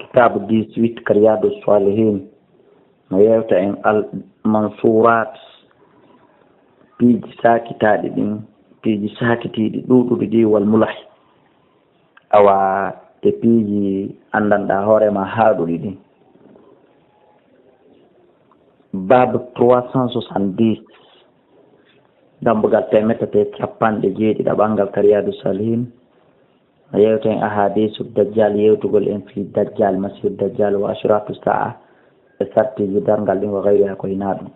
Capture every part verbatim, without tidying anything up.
Kitaabu dix-huit ka Riyaadu Saalihiin, no yewta en al mansuuraat, piiji saakitaaɗi ɗin, piiji saakitiiɗi ɗuuɗuɗi ɗi, wal mulahi, awa e piiji anndanɗaa hoore ma haaɗuɗi ɗin. Baabu trois cent soixante-dix, dambugal teemedde tati e capanɗe jeeɗiɗaɓal ngal ka Riyaadu Saalihiin. Yewten ahadiisu Dajjal, yewtugol en fii Dajjal, Masiihu Dajjal, wa ashraatu saa'a, e sartiiji darngal ɗin, wa gayriha, ko hinaa ɗum.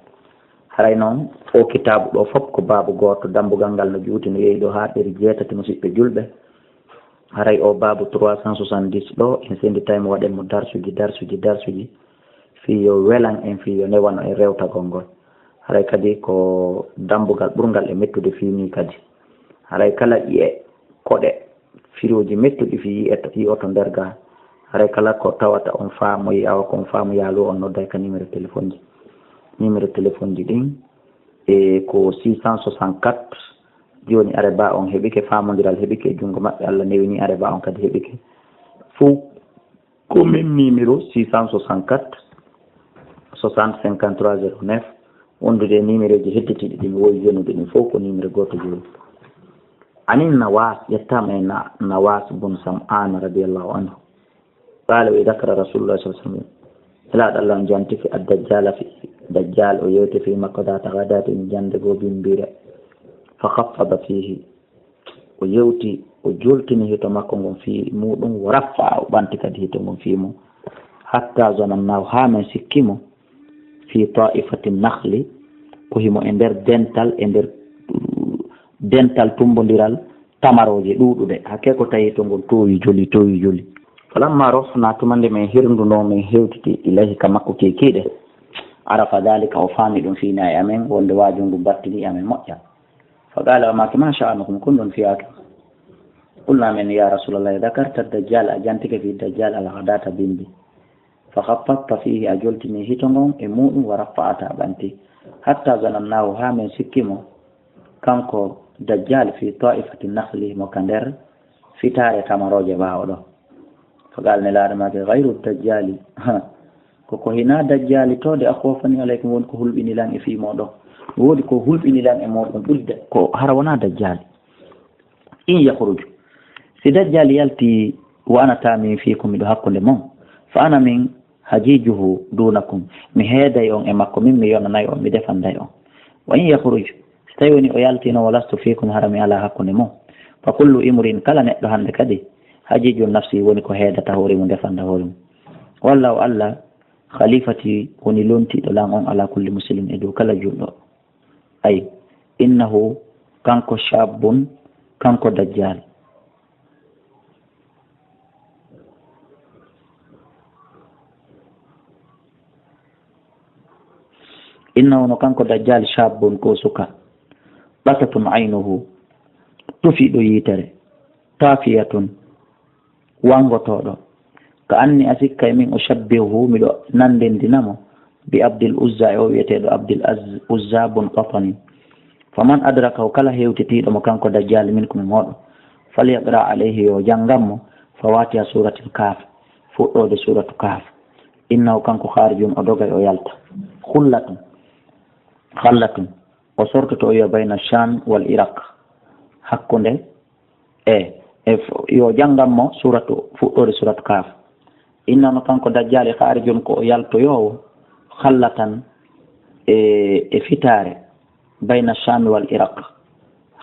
Haray non, oo kitaabu ɗoo fof ko baabu gooto, dambugal ngal no juuti, no yehi ɗoo haa ɗeri jeetati, musiɓɓe julɓe. Haray oo baabu trois cent soixante-dix ɗoo, en sennditay mo, waɗen mo darsuuji, darsuuji, darsuuji, fii yo welan en, fii yo newan en rewtagol ngol. Haray kadi ko dambugal ɓurngal e mettude fii nii kadi. Haray kala ƴi'e koɗe firooji mettuɗi fii yi'eto, yi'oto nder gaa. Haray kala ko tawata on faamoyi, awa ko on faamoyi, yaalu on nodday ka numéro téléphone ji. Numéro téléphone ji ɗin, e ko six cent soixante-quatre. Jooni are ba on heɓike, faamondiral heɓike e junngo maɓɓe, Allah newini are ba on kadi heɓike. Fow ko même numéro, six cent soixante-quatre, soixante, cinquante-trois, zéro neuf. Wondude e numéro ji hedditiiɗi ɗi mi wowi yonude ɗin fow, ko numéro gooto jooni. Anin Nawas, ƴettaama e Na-, Nawas bun Sam'ana radiyallahu anhu. Qaala, wi, dakara Rasulullah sallallahu alaihi wasallam. Nelaaɗo Allah on jantike ad-Dajjal fi, Dajjal o yewti fii makko, data ghadatin, jannde goo bimbiire. Fa khaffada fihi. O yewti, o joltini hito makko ngon fii muuɗum, wa raffa'a, o ɓanti kadi hito ngon fii mum. Hatta zanannaahu, haa men sikki mo, fii taa'ifati nakhli, ko himo e nder dental, e nder, uh, dental tumbondiral tamarooje ɗuuɗuɗe. Hakke ko tawi hito ngon toowi joli, toowi joli. Falamma ruhna, tuma nde men hirndunoo, men hewtiti ilayhi ka makko kiikiiɗe. Arafa dhalika, o faami ɗum fii na e amen, wonde waaju ngu battini amen moƴƴa. Fa qaala, wa ma, ma sha'anukum, ko on ɗon fiyata? Qulna, men, ya Rasulallah, dakarta Dajjal, a jantike fii Dajjal al-ghadata bimbi. Fa khaffadta fihi, a joltini hito ngon e muuɗum, wa raffa'ta, a ɓanti. Hatta zanannaahu, haa men sikki mo, kanko Dajjal, fii taa'ifati nakhli, mo ka nder fitaare tamarooje ɓaawo ɗoo. Fa qaala, Nelaaɗo maaki, ghayru Dajjali. Ha. Ko, ko hinaa Dajjali to de, akhwafu alaykum, woni ko hulɓini lan e fii mooɗon. Woodi ko hulɓini lan e mooɗon ɓuri da-, ko hara wonaa Dajjali. In yakhruj. Si Dajjali yalti, wa ana tamin fiikum, miɗo hakkunde mon. Fa ana min hajijuhu dunakum. Mi heeday on e makko, min mi yonanay on, mi defanday on. Wa in yakhruj. Si tawi woni o yaltino, wa lastu fiikum, hara mi alaa hakkunde mon. Fa kullu imri'in, kala neɗɗo hannde kadi, hajiju nafsi, woni ko heedata hoore mum, defanda hoore mum. Wallahu, Allah, khalifati, woni lontiiɗo lan on, ala kulli muslimin, e dow kala julɗo. Ay, innahu, kanko shabbun, kanko Dajjal. Innahu, no kanko Dajjal, shabbun, ko suka. Ɓatatun aynuhu, tufiiɗo yiitere. Taafiyatun, wangotooɗo. Ka anni, a sikka e min, ushabbihuhu, miɗo nanndindina mo, bi Abdil Uzza, e o wi'eteeɗo Abdil Az-, Uzza bun Qatani. Faman adrakahu, kala hewtitiiɗo mo kanko Dajjal, minkum, e mooɗon, falyaqra alayhi, yo janngan mo, fawatiha suratil Kahf, fuɗɗoode suratu Kahf. Innahu, kanko, kharijun, o dogay, o yalta. Khullatun, khallatun, o sortoto, o yiya bayna Sham wal Iraq, hakkunde, e, e f-, yo janngan mo suratu, fuɗɗoode suratu Kahf. Innahu, kanko Dajjali, kharijun, ko o yaltoyoowo, khallatan, e, e fitaare, bayna Sham wal Iraq,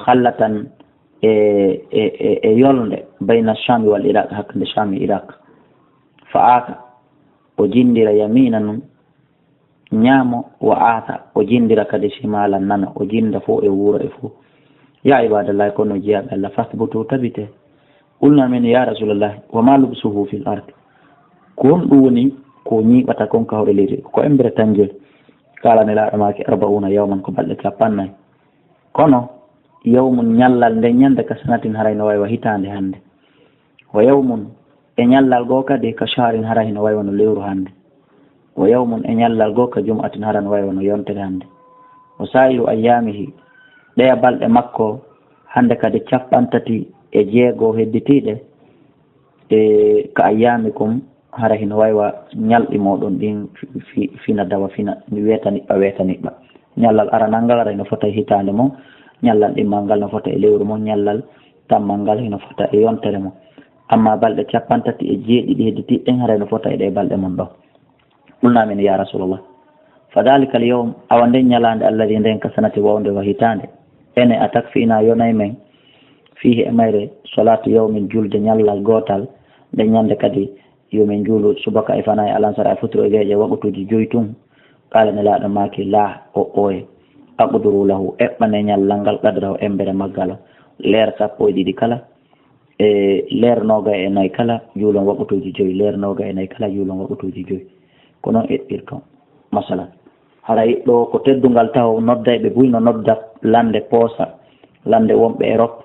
khallatan, e, e, e, e yolnde, bayna Sham wal Iraq, hakkunde Sham e Iraq. Fa aaka, o jinndira yaminan, ñaamo, wa aasa, o jinndira kadi shimalan, nano, o jinnda fow e wuuro e fow. Ya ibadallahi, kono jiyaaɓe Allah, fasbutu, tabite. Qulna, men, ya Rasulallah, wa ma lubsuhu fil ard? Ko honɗum woni ko ñiiɓata kon ka hoore leydi? Ko embere tan joy. Qaala, Nelaaɗo maaki, arba'una yawman, ko balɗe cappannayi. Kono, yawmun, ñallal nden ñande, ka sanatin, haray no wayi wa hitaande hannde. Wa yawmun, e ñallal goo kadi, ka shahrin, hara hino wayi wano lewru hannde. Wa yawmun, e ñallal goo, ka jum'atin, hara no wayi wano yontere hannde. Wa sa'iru ayyaamihi, ɗeya balɗe makko hannde kadi, cappanɗe tati e jeego hedditiiɗe, e ka ayyaamikum, Hara hino waywa ñalɗi mooɗon ɗin fi-, fi-, fina dawa fina, weeta niɓɓa, weeta niɓɓa. Ñallal aranal ngal hara hino fota e hitaande mon, ñallal ɗimmal ngal no fota e lewru mon, ñallal tammal ngal hino fota e yontere mon. Amma balɗe capanɗe tati e jeeɗiɗi hedditiiɗe ɗen hara hino fota e ɗee balɗe mon ɗon. Qulna min, ya Rasulallah, fa dhalika al yawm, awa nden ñalaande, alladhi, nden, ka sanati, wawnde wa hitaande, ene, a takfiina, yonay men, fiihi, e mayre, salaatu yawmin, julde ñallal gootal, nden ñande kadi yo men juulu subaka e fana e alansara e futuro e geeƴe waqtuuji joyi tun. Qaala, Nelaaɗo maaki, laa, o oye, aqduru lahu, eɓɓane ñallal ngal, qadrahu, embere maggal, leer sappo e ɗiɗi kala, e leer noogay e nayi kala, juulon waqtuuji joyi, leer noogay e nayi kala, juulon waqtuuji joyi. Ko non eɓɓirton. Masalan, haray ɗo ko teddungal taho, noddayɓe buy no nodda lande poosa, lande wonɓe Erop,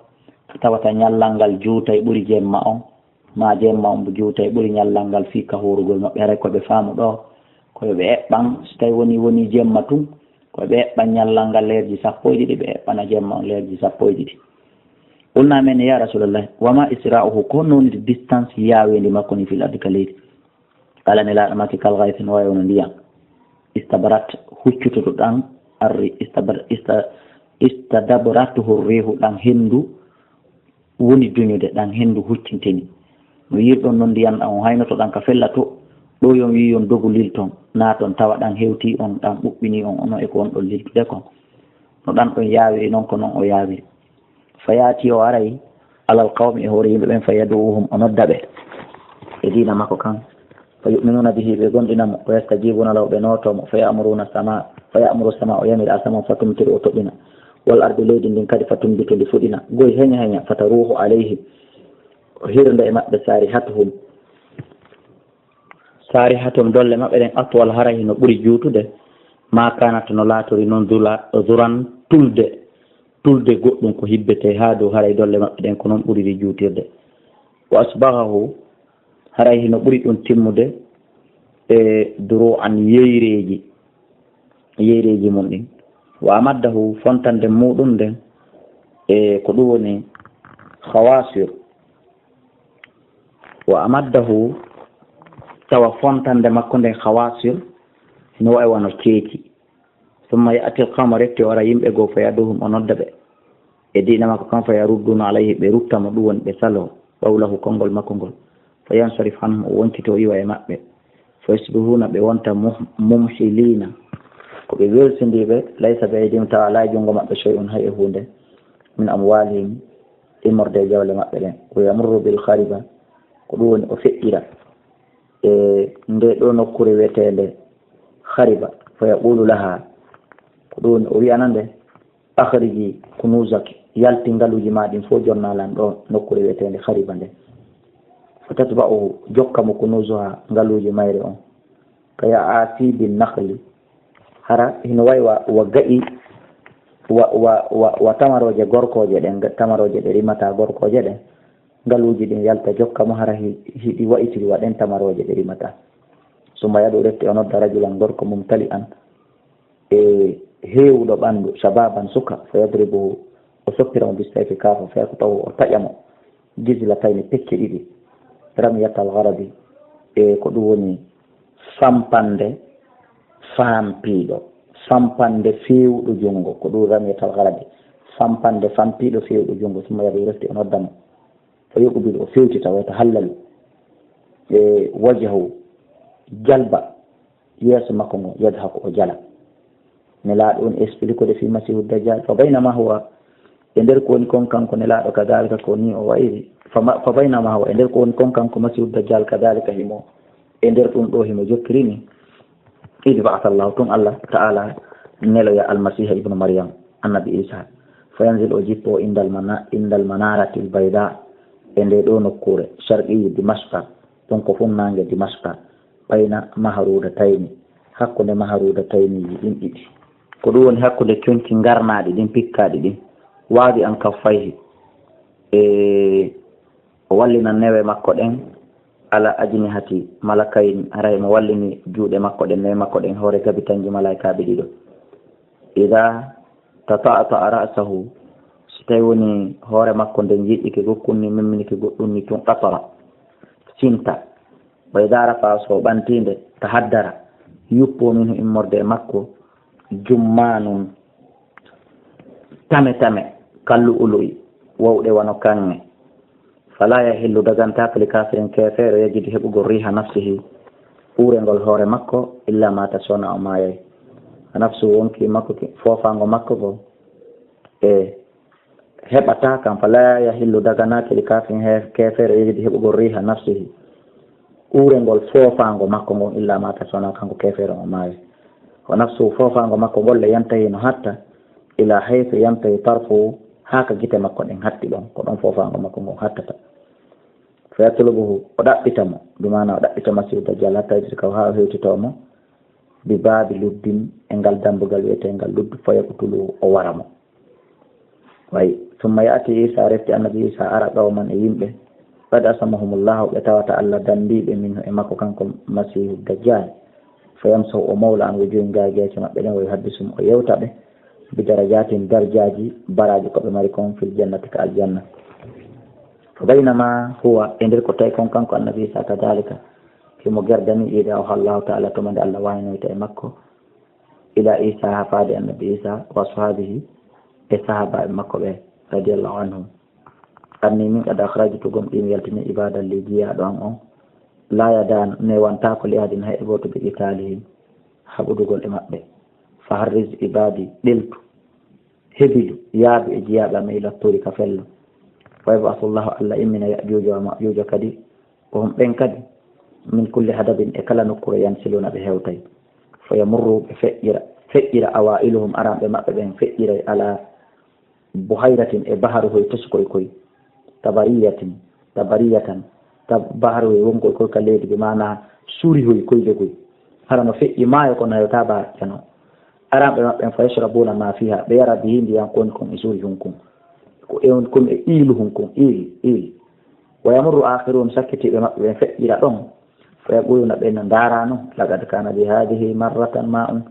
tawata ñallal ngal juutay ɓuri jemma on, ma jemma on juutay ɓuri ñallal ngal fii ka hoorugol maɓɓe. Haray ko ɓe faamu ɗo, ko yo ɓe eɓɓan, so tawi woni, woni jemma tun, ko ɓe eɓɓan ñallal ngal leerji sappo e ɗiɗi, ɓe eɓɓana jemma on leerji sappo e ɗiɗi. Qulna men, ya Rasulallah, wa ma isra'uhu, ko honno woni distance yaaweendi makko ni fil ardi ka leydi? Qala, Nelaaɗo maaki, kal ghaythi, no wayi wano ndiyan. Istabarat, huccutuɗo ɗan, arri, istabar-, ista-, istadabratuhu rihu, ɗan hendu woni duñude, ɗan hendu huccintini. No yiirɗon non ndiyan ɗan, o haynoto ɗan ka fella to, ɗo yon wi'i yon dogu lilton, naaton, tawa ɗan hewtii on, ɗan ɓuɓɓinii on, onon e ko on ɗon liltude kon. No ɗan ɗon yaawiri non, ko non o yaawiri. Fa yaati, o aray, alal qawmi, e hoore yimɓe ɓen, fa yadu'uhum, o nodda ɓe e diina makko kan. Fa yu'minuna bihi, ɓe gomɗina mo, wa yastajibuna lahu, ɓe nooto mo, fa ya'muruna sama, fa ya'muru sama, o yamira sama, fa tumtiru, o toɓɓina, wal ardu, leydi ndin kadi, fa tumbitu, ndi fuɗina, goy heña heña, fa taruhu alayhi, hirnde e maɓɓe, sarihatuhum, sarihatuhum, dolle maɓɓe ɗen, atwal, haray hino ɓuri juutude, ma kanat, no laatori non, zula-, zuran, tulde, tulde goɗɗum ko hibbete haa dow, haray dolle maɓɓe ɗen ko non ɓuriri juutirde. Wa asbaghahu, haray hino ɓuri ɗum timmude e duru'an, yeyreeji, yeyreeji mum ɗin. Wa amaddahu, fontande muɗum nden, e ko ɗum woni khawasir. Wa amaddahu, tawa fontande makko nden khawasir, hino wayi wano ceeci. Summa ya'ti al-qawma, refti o ara yimɓe goo, fa yad'uhum, o nodda ɓe e diina makko kan, fa yarudduna alayhi, ɓe rutta mo, ɗum woni ɓe saloo, qawlahu, konngol makko ngol, fa yansarif anhum, o wonkito, o iwa e maɓɓe, fa yusbihuna, ɓe wonta muh-, mumhilina, ko ɓe welsindiiɓe, laysa bi aydihim, tawa alaa e junngo maɓɓe, shay'un, hay e huunde, min amwalihim, immorde e jawle maɓɓe ɗen, wa yamurru bil khariba, ko ɗum woni o feƴƴira e nde ɗo nokkure wi'eteende Khariba, fa yaqulu laha, ko ɗum woni o wi'ana nde, akhriji kunuzaki, yalti ngaluuji ma ɗin fof, jonnaa lan ɗo nokkure wi'eteende Khariba nde. Fa tatba'uhu, jokka mo kunuzuha, ngaluuji mayre on. Ka ya'asibi nakhli, hara hino wayi wa, wa ga'i, wa, wa, wa, wa tamarooje gorkooje ɗen, ga-, tamarooje ɗe rimata gorkooje ɗen. Ngaluuji ɗin yalta jokka mo, hara hi-, hiɗi wa'itiri wa ɗen tamarooje ɗe rimata. Summa yad'u, refti o nodda, rajulan, gorko, mumtali'an, e heewuɗo ɓanndu, shababan, suka, fa yadribuhu, o soppira mo, bissayfi, kaafa, fa yaqta'uhu, o taƴa mo, jizlatayni, pecce ɗiɗi, ramyatal gharabi, e ko ɗum woni sampande fampiiɗo, sampande feewɗo junngo, ko ɗum ramyatal gharabi, sampande fampiiɗo feewɗo junngo, summa yad'u, refti o nodda mo. Fa yuqbilu, o fewtita, wa yatahallalu, e wajhahu, jalba yeeso makko ngo, yadhaku, o jala. Nelaaɗo on explique de fi Masiihu Dajjal. Fa baynama huwa, e nder ko woni kon kanko Nelaaɗo, kadhalika, ko ni o wayri. Fa ma-, fa baynama huwa, e nder ko woni kon kanko Masiihu Dajjal, kadhalika, himo e nder ɗum ɗo, himo jokkiri ni. Id ba'atha Allahu, tun Allah Ta'ala neloya Almasiiha Ibnu Maryam, Annabi Isa. Fa yanzil, o jippo, indal mana-, indal manaratil bayda, e nde ɗo nokkure, sharqi Dimashqa, ɗum ko funnaange Dimashqa, bayna maharuda tayni, hakkunde maharuda tayni ɗin ɗiɗi. Ko ɗum woni hakkunde conci ngarnaaɗi ɗin, pikkaaɗi ɗin, waadi an kaffayhi. E o wallinan newe makko ɗen, ala ajnihati malakayni, haray mo wallini juuɗe makko ɗen, newe makko ɗen, hoore gabitanji malaykaaɓe ɗiɗo. Ida tata'ata'a ra'sahu, si tawi woni hoore makko nden jiɗɗike goɗɗun ni, memminike goɗɗun ni, tun qatara, sinta. Wa idaa rafa'a, so ɓantii nde, tahaddara, yuppoo minhu, immorde e makko, jummaanun, tame tame, kallu'ulu'i, wowɗe wano kaŋŋe. Falaa yahillu, dagantaake, li kaafirin, keefeero, yajidi, heɓugol, riiha nafsihi, uurengol hoore makko, illaa maata, so wonaa o maayay. Nafsu wonki makko ki, foofaango makko ngo, e heɓataa kam. Falaa yahillu, daganaaki, li kaafirin, he-, keefeero, yajidi, heɓugol, riiha nafsihi, uurengol foofaango makko ngon, illaa maata, so wonaa kanko keefeero o maayay. Wa nafsu, foofaango makko ngol, le yantahi, no hatta, ilaa haysu yantahi tarfuhu, haa ka gite makko ɗen hatti ɗon, ko ɗon foofaango makko ngon hattata. Fa yatlubuhu, o ɗaɓɓita mo, bi maana o ɗaɓɓita Masiihu Dajjal, hatta yudrikahu, haa o hewtitoo mo, bi baabi luddin, e ngal dambugal wi'eteengal ludd, fa yaqtuluhu, o wara mo. Way, summa ya'ti Iisa, refti Annabi Iisa ara qawman, e yimɓe, qad asamahumullahu, ɓe tawata Alla dambii ɓe minhu, e makko kanko Masiihu Dajjal. Fa yamsahu, o mawla an wujuuhihim, gaa geece maɓɓe ɗen, wa yuhaddisuhum, o yewta ɓe, bi darajaatin, darjaaji, baraaji ko ɓe mari kon, fil jannati, ka aljanna. Fa baynama huwa, e nder ko tawi kon kanko Annabi Iisa, kadaalika, himo gerdani, idaa awhaa Allaahu ta'aalaa, tuma nde Alla wahinoyta e makko, ilaa Iisa, haa faade Annabi Iisa, wa ashaabihi, e sahaabaaɓe makko ɓe, radiyallaahu anhum. Anni min qad akhrajtu, gomɗii mi yaltini, ibaadan lii, jiyaaɗo an on, laa yada'u, newantaako, li ahadin, hay e gooto, bi qitaalihim, haɓodugol e maɓɓe. Fa harriz ibaadi, ɗeltu, hebilu, yaadu e jiyaaɓe am, ila tuuri, ka fello. Fa yab'asu Allaahu, Alla immina, Ya'juuja wa Ma'juuja kadi, wa hum, ɓen kadi, min kulli hadabin, e kala nokkuure, yansiluuna, ɓe hewtay. Fa yamurru, ɓe feƴƴira, feƴƴira, awaa'iluhum, aranɓe maɓɓe ɓen feƴƴiray, alaa buhayratin, e baharuhoy tesukoy koy, tabariyatin, tabariyatan, tab-, baharuhoy wonkoy koy ka leydi, bi maana surihoy koy jogoy. Hara no feƴƴi maayo ko nayotaa ba jano. Aranɓe maɓɓe ɓen, fa yashrabuuna maa fiihaa, ɓe yara bi ndiyam ko woni kon e surihun kun. Ko e on kun e iiluhun kun, iil, iil. Wa yamurru aakharuun, sakkitiiɓe maɓɓe ɓen feƴƴira ɗon. Fa yaquluuna, ɓen no ndaara non, laqad kaana bi haadihi marratan maa'un,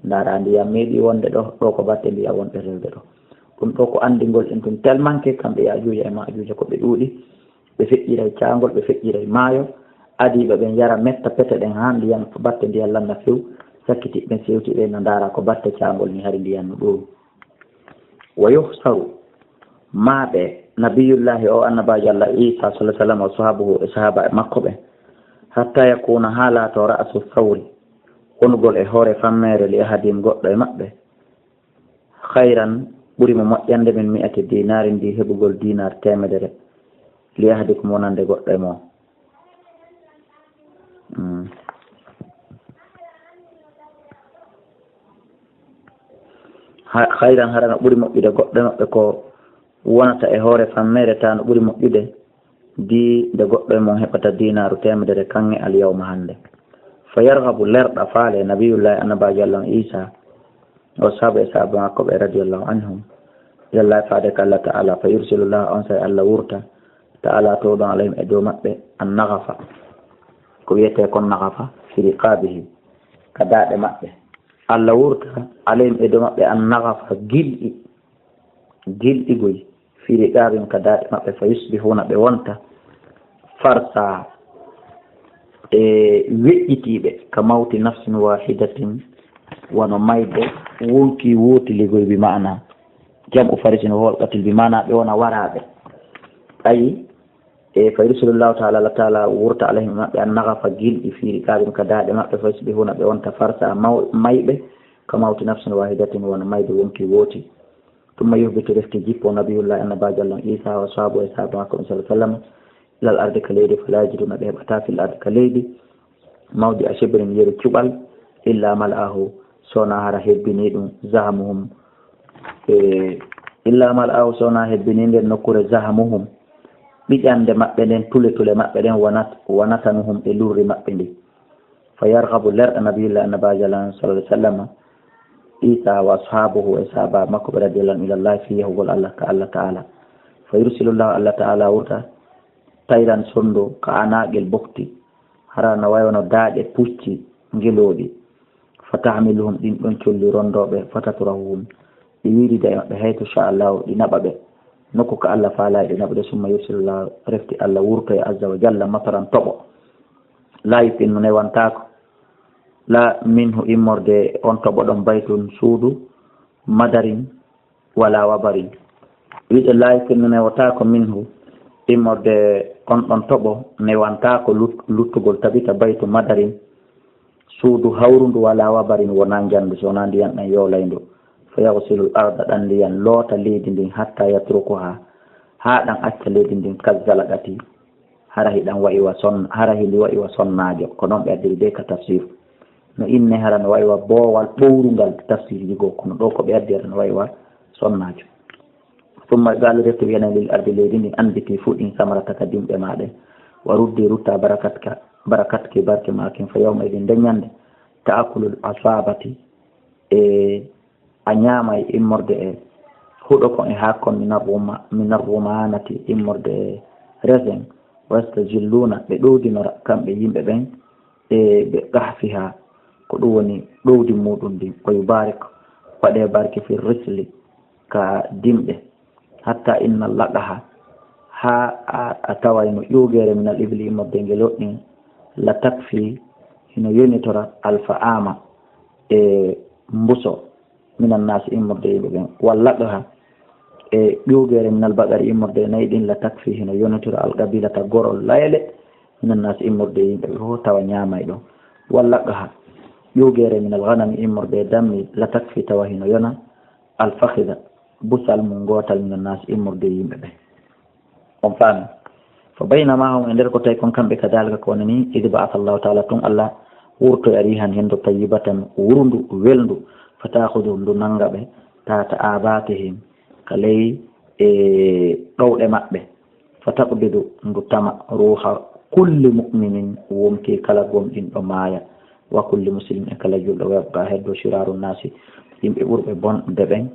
ndaara ndiyam meeɗi wonde ɗo, ɗo ko batte ndiyam wonɓe rewde ɗo. Ɗum ɗo ko anndingol en ɗum tellement que kamɓe Yaajuuja e Maajuuja ko ɓe ɗuuɗi, ɓe feƴƴiray caangol, ɓe feƴƴiray maayo, adiiɓe ɓen yara metta pete ɗen haa ndiyam, batte ndiyam lannda few, sakkitiiɓe ɓen sewti ɓen no ndaara ko batte caangol ni hari ndiyam no ɗo. Wa yuhsaru, maa ɓe nabiyullahi o annabaajo Allah Iisa sallallahu alaihi wasallam wa sahabuhu e sahaaba e makko ɓe, hatta yakuna haa laato ra'su sawri, wonugol e hoore fammeere li ahadihim goɗɗo e maɓɓe, khayran ɓuri mo moƴƴande min mi'ati dinarin ndi heɓugol dinar teemedere li ahadikum wonande goɗɗo e mon. Mm. Ha-, hayran hara no ɓuri moƴƴude goɗɗo e maɓɓe ko wonata e hoore fammeere, ta no ɓuri moƴƴude di nde goɗɗo e mon heɓata dinaaru teemedere kaŋŋe alyawma hannde. Fa yarghabu lerɗa faale nabiyullahi annabaajo Allah on Iisa o saabu e sahaaba makko ɓe radiyallahu anhum ilallahi faade ka Allah ta'ala, fa yursilullahu on say Allah wurta ta'ala towɗon alayhim e dow maɓɓe an nagafa, ko wiyetee kon nagafa fi riqabihi, ka daaɗe maɓɓe. Allah wurta alayhim e dow maɓɓe an nagafa gilɗi, gilɗi goy fi riqabihim ka daaɗe maɓɓe, fa yusbihuna ɓe wonta farsa e weƴƴitiiɓe ka mawti nafsin wahidatin wano mayde wonki wooti ligoy bi ma'ana jam'u farisin wa huwal qatil bi ma'ana ɓe wona waraaɓe. Ayi, e fa yursilullahu ta'ala, Allah ta'ala wurta alayhim maɓɓe an nagafa gilɗi fi riqabihim ka daaɗe maɓɓe, fa yusbihuna ɓe wonta farsa maw-, mayɓe ka mawti nafsin wahidatin wano mayde wonki wooti. Tumma yuhbitu refti jippo nabiyullahi annabaajo Allah Iisa wa sahaabu e sahaaba makko ɓen sallallahu alaihi wasallam ilal ardi ka leydi, fala yajiduna ɓe heɓata fil ardi ka leydi mawdi a shibrin yeru cuɓal illa mal'ahu sona hara hebbini ɗum zahamuhum. E illa mal'ahu sona hebbini nden nokkure zahamuhum ɓiƴande maɓɓe nden tule tule maɓɓe ɗen wanat-, wanatanuhum e lurri maɓɓe ndi. Fa yarghabu lerɗa nabiyullah annabaajo Allah sallallahu alaihi wasallam Iisa wa ashabuhu e sahaaba makko ɓe radiyallahu anhum ilallahi fi yahugol Allah ka Allah ta'ala. Fa yursilullahu Allah ta'ala wurta tayran sondu ka anaqil bukti hara no way wano daaƴe pucci ngelooɗi. Fa tahmiluhum ɗin ɗon colli rondooɓe fa tatruhuhum ɗi wirida e maɓɓe haythu sha Allah ɗi naɓa ɓe nokku ka Allah faalaay ɗi naɓude summa yursilullahu refti Allah wurtoy azza wa jalla mataran toɓo. Laa yukinnu newantaako, laa minhu immorde on toɓo ɗon baytun suudu, madarin wala wabarin. Wiɗe laa yukinnu newantaako minhu immorde on ɗon toɓo newantaako lut-, luttugol tabita baytu madarin suudu hawrundu wala wabarin wonaa njanndu so wonaa ndiyan ɗan yoolayndu. Fa yagsilul arda ɗan ndiyan loota leydi ndin hatta yatrukuha haa ɗan acca leydi ndin kazzalagati. Hara hiɗan wa'i wa son-, hara hiɗi wa'i wa sonnaajo. Ko non ɓe addiri ɓe ka tafsir. No inne hara no wa'i wa boowal ɓowrungal tafsirji goo, kono ɗoo ko ɓe addi hara no wa'i wa sonnaajo. Summa ɓe Allah rewti wi'ana lil ardi leydi ndin anbiti fuɗin samarata ka dimɗe maa ɗen. Wa ruddi rutta barakat ka, barakat ki barke maa kin fa yawma idin nden ñande. Ta'kulul asabati e a ñaama e immorde e huɗo kon e haako kon, minar ruma-, minar rumanati, immorde e resen, wastazilluna, ɓe ɗowdinora kamɓe yimɓe ɓen, e ɓe qahfiha, ko ɗum woni ɗowdi muɗum ndin, o yubarik, waɗe barke fi risli, ka dimɗe, hatta inna laqaha, haa a, a tawayno ƴuugeere minal ibli immorde nge loɗɗin, la takfi, hino yonitora alfa ama, e mbuso, minan naasi immorde e yimɓe ɓen, wallaqaha, e ƴuugeere minal baqari immorde e nayi ɗin, la takfi, hino yonitora alqabilata gorol layele, minan naasi immorde e yimɓe ɓen fof tawa ñaamay ɗon, wallaqaha, ƴuugeere minal ganami immorde e dammi, la takfi, tawa hino yona, alfakhida, busal mum gootal minan naasi immorde e yimɓe ɓen. On faami? Fa baynama hum e nder ko tawi kon kamɓe kadalika ko woni ni, idi ba'atha Allahu ta'ala tun Allah wurtoya rihan hendo tayyibatan wurundu welndu, fa ta'khudhu ndu nanga ɓe, tahta abatihim ka ley e ɗowɗe maɓɓe, fa taqbidu ndu tama ruha kulli mu'minin wonki kala gomɗinɗo maaya, wa kulli muslimin e kala julɗo, wa yabqa heddo shiraru nasi yimɓe ɓurɓe bonde ɓen,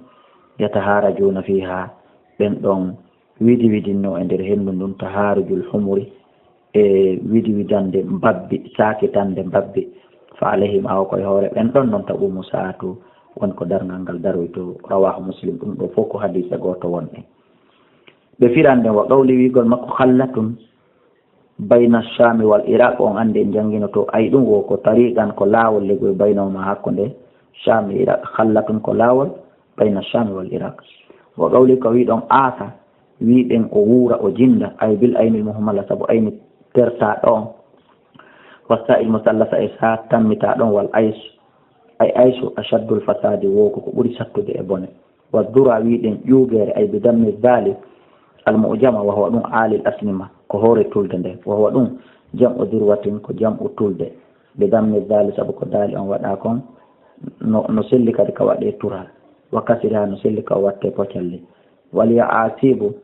yataharajuna fiha ɓen ɗon widi widinno e nder henndu ndun, taharujul humuri, e widi widande mbabbi, sakitande mbabbi, fa alayhim awa koye hoore ɓen ɗon non taqumu saatu woni ko darngal ngal daroyto, rawahu muslim, ɗum ɗo fof ko hadisa gooto won en. Ɓe firande wa qawli wiigol makko khallatun bayna shami wal iraq, on andi en jangino to, ay ɗum wo ko tariqan ko laawol legoy baynahuma hakkunde shami iraq, khallatun ko laawol bayna shami wal iraq. Wa qawli ko wiɗon asa wiɗen o wuura o jinda, ay bil aynil muhmala sabu ayni tertaɗo on, wa sa'il musallasa e sa tammitaɗon, wal aysu ay aysu ashaddul fasadi wo ko ko ɓuri sattude e bone. Wa dura wiɗen ƴuugeere ay bi dammi dali al mu'jama wa huwa ɗum alil asnima ko hoore tulde nde, wa huwa ɗum jam'u dirwatin ko jam'u tulde, bi dammi dali sabu ko dali on waɗa kon no, no selli kadi ka waɗe tural, wa kasira no selli ka watte pocalli. Wal ya asibu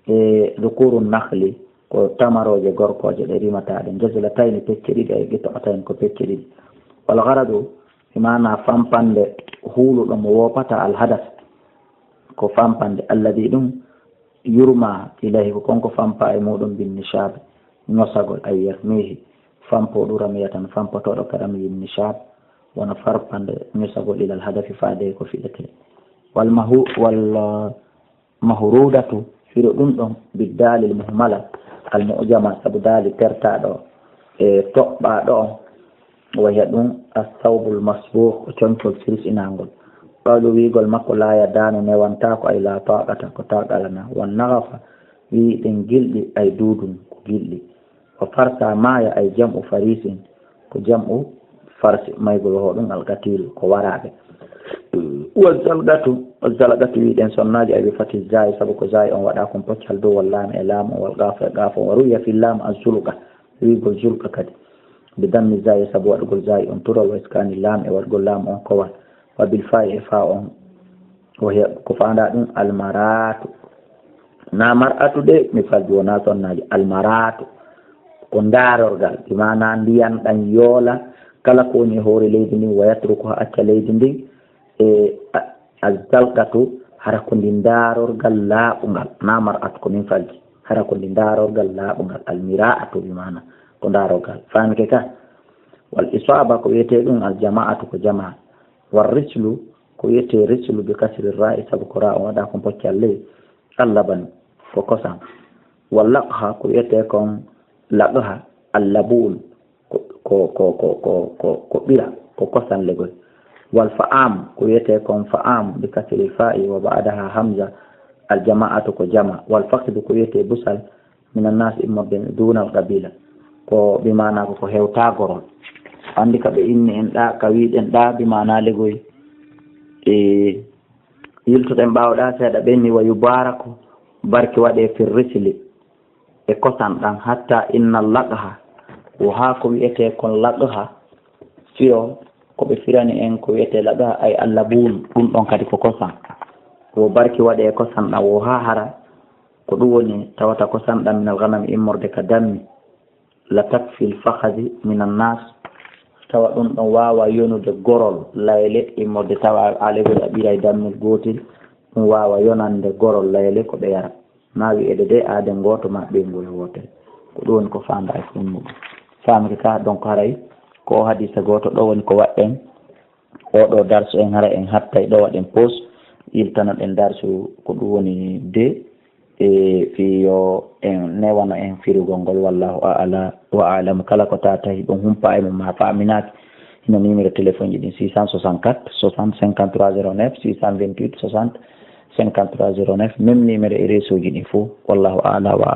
e dhukuru nakhli ko tamarooje gorkooje ɗe rimataɗe, jazlatayni pecce ɗiɗi, ay qit'atayni ko pecce ɗiɗi. Wal gharadu e maana fampande huuluɗo mo woopata, al hadas ko fampande, alladi ɗum yurma ilayhi ko konko fampa e muɗum bin nishab ñosagol, ay yarmihi fampo ɗum ramiyatan fampotoɗo ka ramiyin nishab wona farpande ñosagol ilal hadafi faade ko fiɗete. Wal mahu-, wal mahrudatu, firo ɗum ɗon, biddalil muhmala, al mu'jama, sabu daali tertaɗo e toɓɓaɗo on, wa hiya ɗum as-sawbul masbuq, ko concol sirsinaangol. Qawlu wiigol makko, la yadanu, newantaako, ay la taqata, ko taqalana, wan nagafa, wi ɗen gilɗi, ay dudun, ko gilɗi. Wa farsa maya ay jam'u farisin, ko jam'u farsi, maygol ho ɗum alqatil, ko waraɓe. Wa zalqatu, wa zalqatu wiɗen sonnaaji ay bi fati zai, sabu ko zai on waɗa kon poccal dow, wal laam e laam on, wal qaaf e qaaf on, wa ruwiya fi laam az-zulqa, wiigol zulqa kadi. Bi dammi zai sabu waɗugol zai on tural, wa iskani laam e waɗugol laam on kowal, wa bil fa'i e fa on, wa hiya ko faanda ɗum almaratu. Na mar'atu de, mi falji wona sonnaaji, almaratu. Ko ndaarorgal, bi maana ndiyan ɗan yoola, kala ko woni e hoore leydi ndin, wa yatrukuha acca leydi ndin, e a-, azzalqatu, hara ko ndi ndaarorgal laaɓungal, na mar'atu ko min falji, hara ko ndi ndaarorgal laaɓungal, almira'atu bi maana ko ndaarorgal. Faamike ka? Wal isaba ko wiyetee ɗum aljama'atu ko jamaa, war rislu ko wiyetee rislu bi kasri ra'i sabu ko ra on waɗa ko poccal ley, allaban ko kosan, wal laqha ko wiyetee kon laqha, allabun ko, ko ko ko ko ko ko ɓira, ko kosan legol. Wal fa'am, ko wiyetee kon fa'am, bi kasril fa'i wa ba'daha hamza, al jama'atu ko jama. Wal fakhdu, ko wiyetee busal, minan nas, immorde dunal qabila, ko bi maana ko ko hewtagorol. Andi ka ɓe inni en ɗa, ka wiɗen ɗa bi maana legoy. E yiltoɗen ɓaawo ɗa seeɗa, ɓenni wa yubaraku, barki waɗe fir risli, e kosan ɗan, hatta inna laqaha, wo haa ko wi'etee kon laqaha, firo ko ɓe firani en ko wi'etee laqaha, ay allabun, ɗum ɗon kadi ko kosan. Wo barki waɗe e kosan ɗan, wo haa hara ko ɗum woni tawata kosan ɗan, minal ganami, immorde ka dammi, la takfil fakhadi minan nas, tawa ɗum ɗon waawa yonude gorol layle, immorde tawa alegol a ɓiray dammel gootel, ɗum waawa yonande gorol layle ko ɓe yara. Ma wi'ede de aaden gooto ma ɓeyngol wootel. Ko ɗum woni ko faanda e funnugo. Faamike ka, donc haray ko o hadisa gooto ɗo woni ko waɗɗen. Oɗo darsu en hara en hattay ɗo waɗen pause, iltanoɗen darsu ko ɗum woni de, e fii yo en newano en firugol ngol. Wallahu a'ala wa a'lam. Kala ko tatahi ɗum humpa e mum ma faaminaaki, hino numéro téléphone ji ɗin six cent soixante-quatre soixante cinquante-trois zéro neuf, six cent vingt-huit soixante cinquante-trois zéro neuf, même numéro e réseau ji ɗin fof. Wallahu a'ala wa